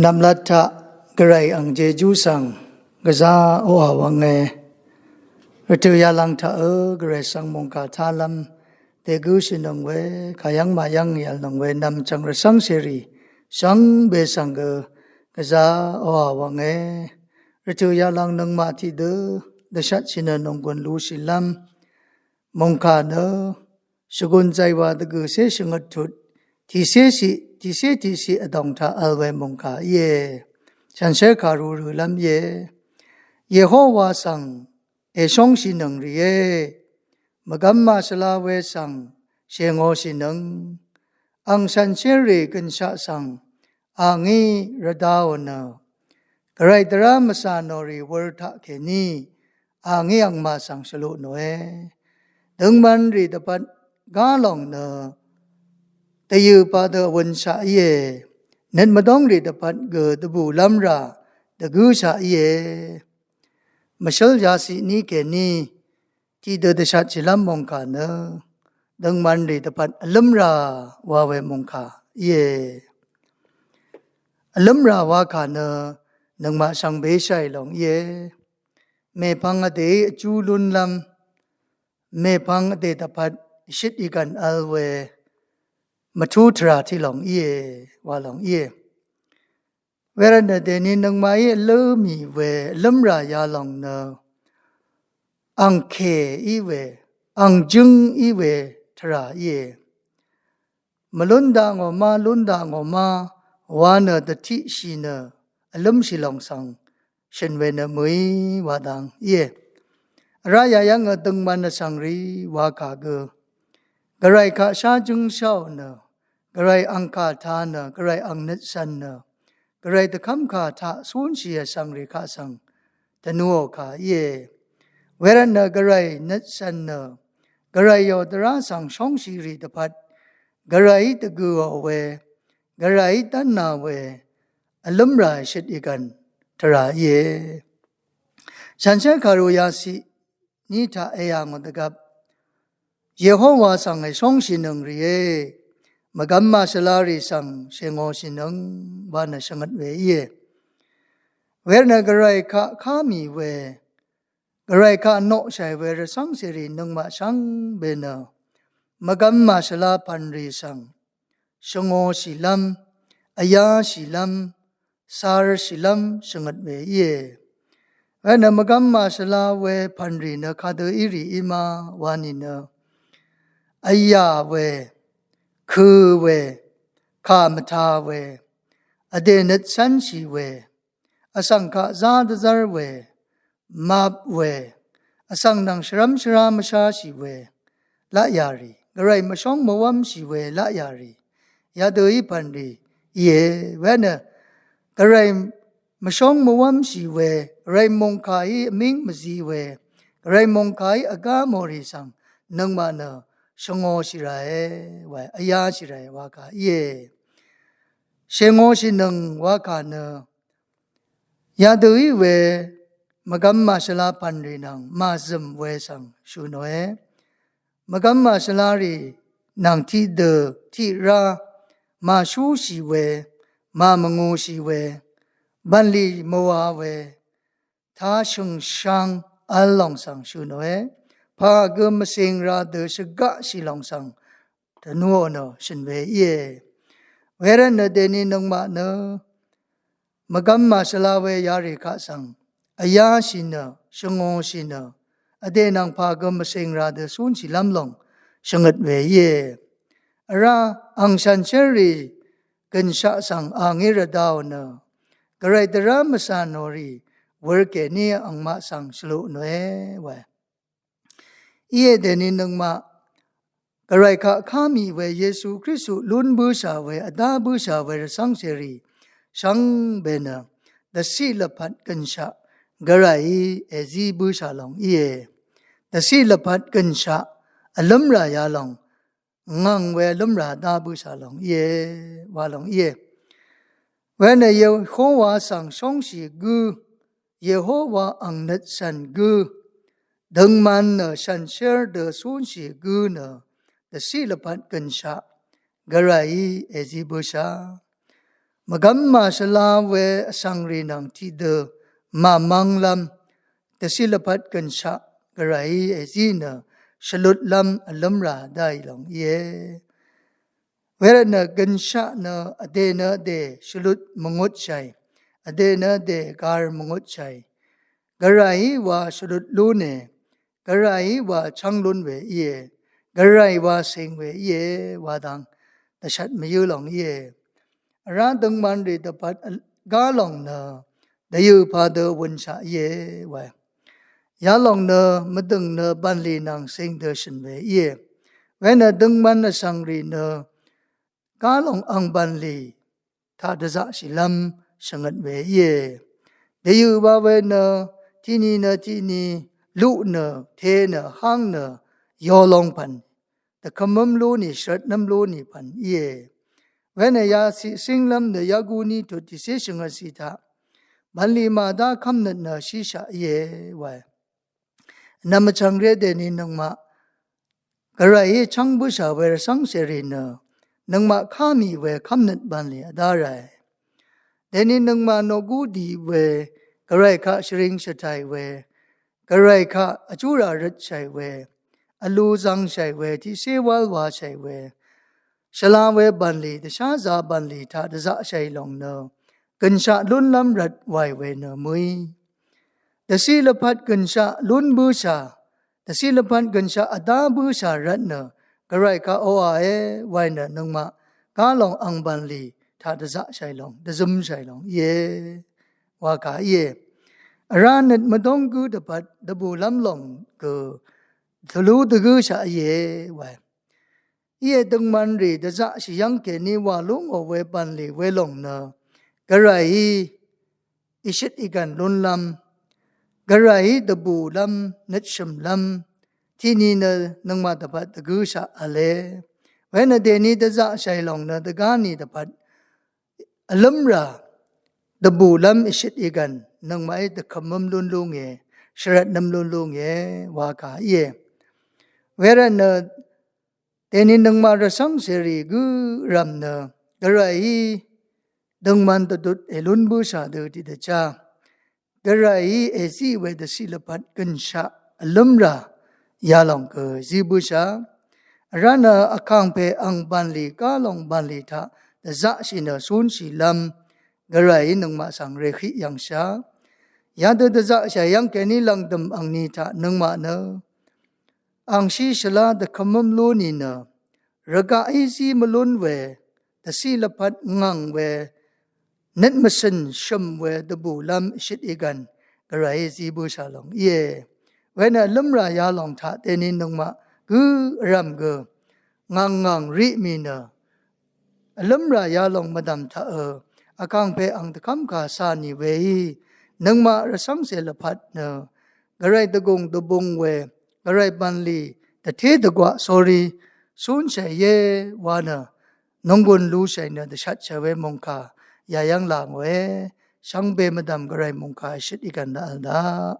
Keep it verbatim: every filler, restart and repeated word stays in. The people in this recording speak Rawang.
Nvmlat taq Gvray ang Jejú svng gvzá oqà wvnge. Rvtø̀ yalvng taq ø Gvray svng mòngkà tálv́m dègǿshìnøng we, kàyv́ng màyv́ng yv̀lnøng we nv̀mchv̀ng rvcv́ngcèrì shvngbe svng gø gvzá oqà wvnge. Rvtø̀ yalvng nøngmaq tiqdø dvshatshìnø nònggùn lushìlv́m mòngkà nø shvgùn zàywà dvgø̀cé shvngøt tut tìcé ciq tìcé tiqciq vdòng taq vl we mòngkà íe. Shànshér kàru rø̀lv́m íe. Yehowa svng èshóngshìnøng rìé, mvgvm màshvla we svng shèngōshìnøng. Ang shànshérrì gønshaq svng a ngí rvdaò nø, Gvray dvrá mvcà nòrì wur taqkèní a ngí angmaq svng shvluq nòe. Døngmanrì dvpvt gá lòng nø dvyø̀ padø vwønshaq íe. Nøt mvdóngrì dvpvt gø dvbùlv́m rà dvgǿshaq íe. Mvshǿl yaciq ní kèní tiqdø dvshatshìlv́m mòngkà nø døngmanrì dvpvt vlǿmrà wa we mòngkà íe. Vlǿmrà wakà nø nøngmaq shvngbe shaì lòng íe. Mèpvng vdèí vjú lúnlv́m, mèpvng vdè dvpvt shøt ìgv̀n vl we mvtú tvrà tiq lòng íe, wa lòng íe. Wervtnø dèni nøngmaqí vlǿmì we vlǿmrà yalòng nø angkè í we, angjǿng í we tvrà íe. Mvlún dakngò má, lún dakngò má wa nø dvtiqshì nø vlǿmshì lòng svng shø̀n we nø mø̀í wa dang íe. Vrá yayv́ngø døngman vsvng rì wakà gø Gvray kaq shá jǿngsháò nø, Gvray ang kà tā nø, Gvray ang nøt cv̄n nø, Gvray dvkv́m kà taq cúnshì vsvng rì kaq svng tvnuò kà íe. Wervtnø Gvray nøt cv̄n nø, Gvrayò dvrá svng shóngshìrì dvpvt Gvrayí dvgø̀ò we, Gvrayí dv́nā we vlǿmrà shøt ìgv̀n tvrà íe. Shànshér kàru yaciq ní taq èyà ngò dvgvp Yehowa svng èshóngshìnøng rìé, mvgvm màshvlarì svng shèngōshìnøng wa nø shvngøt we íe. Wervtnø Gvray kaq ká mì we, Gvray kaq noqshàì we rvcv́ngcèrì nøngmaq shvngbe nø mvgvm màshvla pv̀nrì svng shvngōshìlv́m, vyáshìlv́m, carshìlv́m shvngøt we íe. Wervtnø mvgvm màshvla we pv̀nrì nø kadø í rì í ma wa nìnø, vyà we, kø̄ we, kà mvtā we, vdè nøt cv́nshì we, vsvng kaq zá dvzv́r we, map we, vsvng nvng shvrv́m shvrá mvsháshì we laqyà rì, Gvray mvshóng mvwv́mshì we laqyà rì, yadø í pv̀nrì íe. Wervtnø Gvray mvshóng mvwv́mshì we, Gvray mòngkàí vmíng mvzi we, Gvray mòngkàí vgá mòrì svng nøngmaq nø shvngōshì ràe, wae, vyáshì ràe wakà íe. Shèngōshìnøng wakà nø yadø í we mvgvm màshvla pv̀nrì nvng màzø̀m we svng shø̀ nòe. Mvgvm màshvlarì nvng tiqdø tiqrá màshúshì we, màmvngūshì we, bv̀nlì mvwā we, tá shø̀ngsháng vl lòng svng shø̀ nòe. Pà gø mvcìng ra dø shvgaqshì lòng svng tvnuò nø shø̀n we íe. Wervtnø dèni nøngmaq nø mvgvm màshvla we yarì kaq svng vyáshì nø, shvngōshì nø, vdè nvng pà gø mvcìng ra dø cúnshìlv́m lòng shvngøt we íe. Vrá ang shànshérrì gønshaq svng a ngí rvdaò nø, Gvray dvrá mvcà nòrì wur kèní angmaq svng shvluq nòe, wae. Íe dèni nøngmaq Gvray kaq ká mì we Yesu Kristu lún bǿshà we, vdá bǿshà we rvcv́ngcèrì shvngbe nø dvciq lvpat gønshaq Gvrayí èzí bǿshà lòng íe. Dvciq lvpat gønshaq vlǿmrà yalòng ngv̀ng we vlǿmrà dá bǿshà lòng íe, wa lòng íe. Wervtnø Yehowa svng shóngshì gǿ, Yehowa ang nøt cv̀n gǿ, døngman nø shànshér dø cúnshì gǿ nø dvciq lvpat gønshaq Gvrayí èzí bǿshà. Mvgvm màshvla we vsvngrì nvng tiqdø màmvnglv́m dvciq lvpat gønshaq Gvrayí èzí nø shvlutlv́m vlǿmrà dáì lòng íe. Wervtnø gønshaq nø vdè nø vdè shvlut mvngutshàì, vdè nø vdè gar mvngutshàì. Gvrayí wa shvlut lúne, Gvrayí wa chv́ng lún we íe, Gvray wa cing we íe, wa dang dvshat mvyǿ lòng íe. Vrá døngmanrì dvpvt gá lòng nø dvyø̀ padø wønshaq íe, wae. Yalòng nø mvdø̀ng nø bv̀nlì nvng cing dø shø̀n we íe. Wenø døngman vsvngrì nø gá lòng ang bv̀nlì taq dvzaqshìlv́m shvngøt we íe. Dvyø̀ wa we nø tiqni nø tiqni luq nø te nø háng nø yolong pv̀n dvkømv́m lú nì shvrvtnv́m lú nì pv̀n íe. Wenø yaciq cínglv́m nø yaguni tut tìcé shvngøtcì taq bv̀nlì màdá kv́mnøt nø shíshaq íe, wae. Nvm vchvngré dèni nøngmaq Gvrayí chv́ng bǿshà we rvcv́ngcèrì nø nøngmaq ká mì we kv́mnøt bv̀nlì vdá ràe. Dèni nøngmaq noqgú dì we, Gvray kaq shvring shvtàì we, Gvray kaq vjúrà røtshàì we, vlu zvngshàì we, tiqcé wál washàì we, shvla we bv̀nlì, dvsházā bv̀nlì taq dvzaqshàì lòng nø gønshaq lúnlv́m rvt wàì we nø mø̀í. Dvciq lvpat gønshaq lún bǿshà, dvciq lvpat gønshaq vdá bǿshà rvt nø Gvray kaq oqàe, wae nø nøngmaq gá lòng ang bv̀nlì taq dvzaqshàì lòng, dvzømshàì lòng íe, wa kà íe. Vrá nøt mvdóng gǿ dvpvt dvbùlv́m lòng gø tvlú dvgǿshaq íe, wae. Íe døngmanrì dvzaqshì yv́ng kèní wà lú ngò we bv̀nlì we lòng nø Gvrayí ìshøt ìgv̀n lúnlv́m, Gvrayí dvbùlv́m, nøtshø̀mlv́m, tiqni nø nøngmaq dvpvt dvgǿshaq v̄le. Wenø dèni dvzaqshàì lòng nø dvgá nì dvpvt vlǿmrà dvbùlv́m ìshøt ìgv̀n nøngmaqí dvkømv́m lún lúnge, shvrvtnv́m lún lúnge, wa kà íe. Wervtnø dèni nøngmaq rvcv́ngcèrì gǿ rv̀m nø Gvrayí døngman dvdut èlún bǿshà dø tiqdvchá Gvrayí èzí we dvciq lvpat gønshaq vlǿmrà yalòng gø zí bǿshà. Vrá nø vkàngpè ang bv̀nlì gá lòng bv̀nlì taq dvzaqshì nø cúnshìlv́m Gvrayí nøngmaq svng rèhviq yv̀ngshà. Yadø dvzaqshà yv́ng kèní lv̀ngdø̀m angni taq nøngmaq nø angshí shvlá dvkømv́m lú nìnø rvgaqí zí mvlún we, dvciq lvpat ngv̀ng we, nøt mvcø̀n shø̀m we dvbùlv́m ìshøt ìgv̀n Gvrayí zí bǿshà lòng íe. Wenø vlǿmrà yalòng taq dèni nøngmaq gǿ vrv̀m gø ngv̀ng ngv̀ng riq mì nø vlǿmrà yalòng mvdv̀m taqø vkàngpè ang dvkv́mkà cà nì weí nøngmaq rvcv́ngcè lvpat nø Gvray dvgùng dvbung we, Gvray bv̀nlì dvté dvgwaq sórí cúnshàì íe wa nø nònggùn lushàì nø dvshatshàì we mòngkà yayv́ng là ngòe. Shvngbe mvdv̀m Gvray mòngkà èshøt ìgv̀n daq vl daq.